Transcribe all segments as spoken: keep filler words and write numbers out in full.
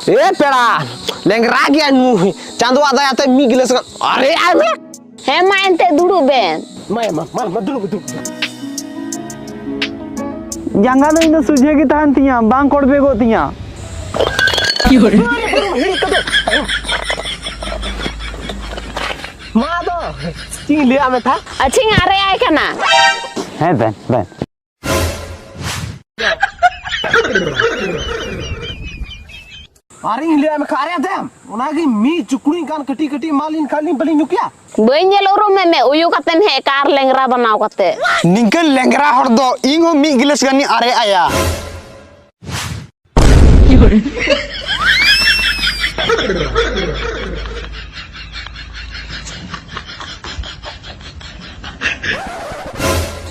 ᱮ ᱯᱮᱲᱟ, ᱞᱮᱝᱨᱟ ᱜᱮᱭᱟ ᱱᱩᱭ᱾ ᱪᱟᱸᱫᱳᱣᱟᱜ ᱫᱟᱭᱟᱛᱮ ᱢᱤᱫ ᱜᱤᱞᱟᱹᱥ ᱜᱟᱱ ᱟᱨᱮ ᱟᱭ ᱢᱮ᱾ ᱦᱮᱸ ᱢᱟ ᱮᱱᱛᱮ ᱫᱩᱲᱩᱵ ᱵᱮᱱ᱾ ᱢᱟ, ᱢᱟ, ᱢᱟ, ᱢᱟ, ᱫᱩᱲᱩᱵ, ᱫᱩᱲᱩᱵ᱾ ᱡᱟᱸᱜᱟ ᱫᱚ ᱤᱧ ᱫᱚ ᱥᱚᱡᱷᱮ ᱜᱮ ᱛᱟᱦᱮᱱ ᱛᱤᱧᱟ, ᱵᱟᱝ ᱠᱚᱲᱵᱮᱜᱚᱜ ᱛᱤᱧᱟ᱾ ᱦᱤᱲᱤᱡ ᱠᱟᱛᱮ᱾ ᱢᱟ ᱫᱚ ᱪᱮᱫ ᱤᱧ ᱞᱟᱹᱭᱟ ᱢᱮᱛᱷᱟ? ᱟᱪᱪᱷᱟᱧ ᱟᱨᱮ ᱟᱭ ᱠᱟᱱᱟ᱾ ᱦᱮᱸ ᱵᱮᱱ, ᱵᱮᱱ᱾ ᱟᱨᱤᱧ ᱞᱟᱹᱭᱟ ᱢᱮᱠᱷᱟ ᱟᱨᱮ ᱫᱮᱢ, ᱚᱱᱟᱜᱮ ᱢᱤᱫ ᱪᱩᱠᱲᱤ ᱜᱟᱱ ᱠᱟᱹᱴᱤᱡ ᱠᱟᱹᱴᱤᱡ ᱢᱟᱞ ᱤᱧ ᱠᱷᱟᱱ ᱞᱤᱧ ᱵᱟᱹᱞᱤᱧ ᱧᱩ ᱠᱮᱭᱟ᱾ ᱵᱟᱹᱧ ᱧᱮᱞ ᱩᱨᱩᱢᱮᱫ ᱢᱮ, ᱩᱭᱩ ᱠᱟᱛᱮᱢ ᱦᱮᱡ ᱟᱠᱟᱱ ᱟᱨ ᱞᱮᱝᱨᱟ ᱵᱮᱱᱟᱣ ᱠᱟᱛᱮ᱾ ᱱᱤᱝᱠᱟᱹᱱ ᱞᱮᱝᱨᱟ ᱦᱚᱲ ᱫᱚ ᱤᱧ ᱦᱚᱸ ᱢᱤᱫ ᱜᱤᱞᱟᱹᱥ ᱜᱟᱱᱤᱧ ᱟᱨᱮ ᱟᱭᱟ᱾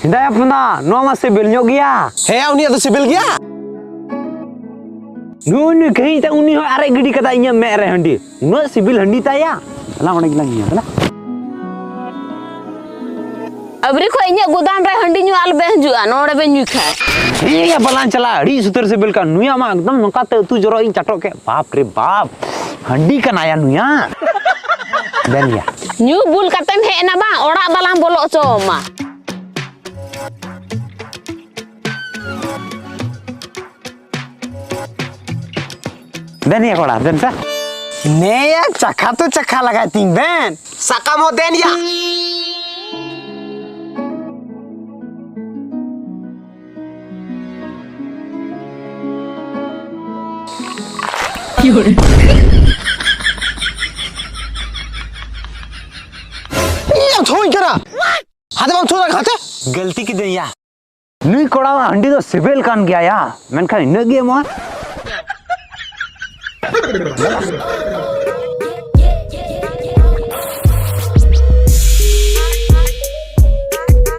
ᱦᱮᱸᱫᱟᱭᱟ ᱯᱷᱚᱱᱟ, ᱱᱚᱣᱟ ᱢᱟ ᱥᱤᱵᱤᱞ ᱧᱚᱜ ᱜᱮᱭᱟ᱾ ᱦᱮᱸ, ᱩᱱᱤᱭᱟᱜ ᱫᱚ ᱥᱤᱵᱤᱞ ᱜᱮᱭᱟ᱾ ᱱᱩᱭ ᱱᱩᱭ ᱠᱟᱹᱦᱤᱧ ᱛᱮ ᱩᱱᱤ ᱦᱚᱸ ᱟᱨᱮᱡ ᱜᱤᱰᱤ ᱠᱟᱫᱟ ᱤᱧᱟᱹᱜ ᱢᱮᱫ ᱨᱮ ᱦᱟᱺᱰᱤ᱾ ᱩᱱᱟᱹᱜ ᱥᱤᱵᱤᱞ ᱦᱟᱺᱰᱤ ᱛᱟᱭᱟ᱾ ᱫᱮᱞᱟ ᱚᱸᱰᱮ ᱜᱮᱞᱟᱝ ᱧᱩᱭᱟ, ᱫᱮᱞᱟ᱾ ᱟᱹᱵᱨᱤ ᱠᱷᱚᱡ ᱤᱧᱟᱹᱜ ᱜᱩᱫᱟᱢ ᱨᱮ ᱦᱟᱺᱰᱤ ᱧᱩ ᱟᱞᱚ ᱵᱮᱱ ᱦᱤᱡᱩᱜᱼᱟ, ᱱᱚᱰᱮ ᱵᱮᱱ ᱧᱩᱭ ᱠᱷᱟᱡ᱾ ᱦᱮᱸ ᱭᱟ, ᱵᱟᱞᱟᱝ ᱪᱟᱞᱟᱜᱼᱟ, ᱟᱹᱰᱤ ᱥᱩᱛᱟᱹᱨ ᱥᱤᱵᱤᱞ ᱠᱟᱱ᱾ ᱱᱩᱭᱟᱜ ᱢᱟ ᱮᱠᱫᱚᱢ ᱱᱚᱝᱠᱟ ᱛᱮ ᱩᱛᱩ ᱡᱚᱨᱚ ᱤᱧ ᱪᱟᱴᱚᱜ ᱠᱮᱫ᱾ ᱵᱟᱯ ᱨᱮ ᱵᱟᱯ, ᱦᱟᱺᱰᱤ ᱠᱟᱱᱟᱭᱟ ᱱᱩᱭᱟ᱾ ᱫᱮᱱ ᱭᱟ᱾ ᱧᱩ ᱵᱩᱞ ᱠᱟᱛᱮᱢ ᱦᱮᱡ ᱮᱱᱟ ᱵᱟᱝ, ᱚᱲᱟᱜ ᱵᱟᱞᱟᱝ ᱵᱚᱞᱚ ᱦᱚᱪᱚ ᱟᱢᱟ᱾ ᱫᱮᱱ ᱭᱟ ᱠᱚᱲᱟ, ᱫᱮᱱ ᱥᱮ᱾ ᱱᱮᱭᱟ ᱪᱟᱠᱷᱟ ᱛᱚ ᱪᱟᱠᱷᱟ ᱞᱟᱜᱟᱭ ᱛᱤᱧ ᱵᱮᱱ᱾ ᱥᱟᱠᱟᱢ ᱦᱚᱸ ᱫᱮᱱ ᱭᱟ᱾ ᱤᱧ ᱮᱢ ᱛᱷᱩᱧ ᱠᱟᱱᱟ᱾ ᱦᱟᱛᱮ ᱵᱟᱢ ᱛᱷᱩ ᱫᱟᱲᱮᱭᱟᱜ ᱠᱟᱱ ᱛᱮ? ᱜᱟᱹᱞᱛᱤ ᱠᱤᱫᱟᱹᱧ ᱭᱟ᱾ ᱱᱩᱭ ᱠᱚᱲᱟᱣᱟᱜ ᱦᱟᱺᱰᱤ ᱫᱚ ᱥᱤᱵᱤᱞ ᱠᱟᱱ ᱜᱮᱭᱟ ᱭᱟ, ᱢᱮᱱᱠᱷᱟᱱ ᱤᱱᱟᱹᱜ ᱜᱮ ᱮᱢᱚᱜᱼᱟ᱾